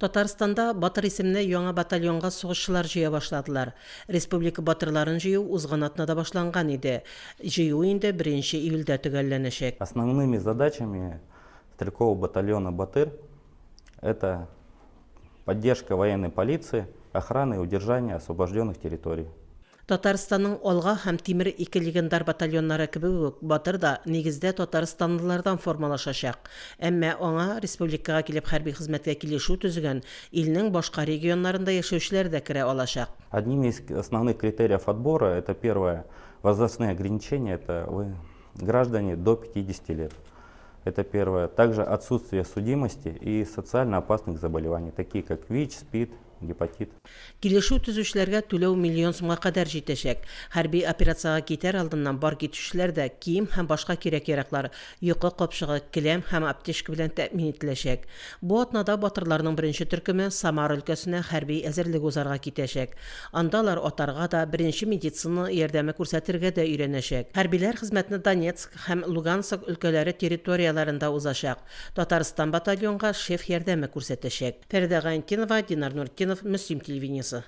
Татарстанда Батыр исемле яңа батальонга сугышчылар җыя башладылар. Республика батырларын җыю узган атнада башланган иде. Җыю инде беренче июльдә төгәлләнәчәк. Основными задачами стрелкового батальона Батыр это поддержка военной полиции, охрана и удержание освобожденных территорий. Татарстанның Алга һәм Тимер ике легендар батальоннары кебек үк, Батыр да, нигездә, татарстанлылардан формалашачак. Әмма аңа республикага килеп хәрби хезмәткә килешү төзегән илнең башка регионнарында яшәүчеләр дә керә алачак. Одними из основных критериев отбора, это первое, возрастные ограничения, это вы граждане до 50 лет. Это первое. Также отсутствие судимости и социально опасных заболеваний, такие как ВИЧ, СПИД, гепатит. Килешү төзүчеләргә түләү миллион сумга кадәр җитәчәк. Хәрби операциягә китәр алдыннан бар китүчеләр дә кием һәм башка кирәк-яраклар, йокы капчыгы, келәм һәм аптечка белән тәэмин ителәчәк. Бу атнада батырларның беренче төркеме Самара өлкәсенә хәрби әзерлек узарга китәчәк. Анда алар атарга да, беренче медицина ярдәме күрсәтергә дә өйрәнәчәк. Хәрбиләр хезмәтне Донецк һәм Луганск өлкәләре территорияләрендә узачак. Татарстан батальонга шеф ярдәме күрсәтәчәк. Фәридә Гайнтинова, Динар Нуртдинов, Мөслим телевидениесе.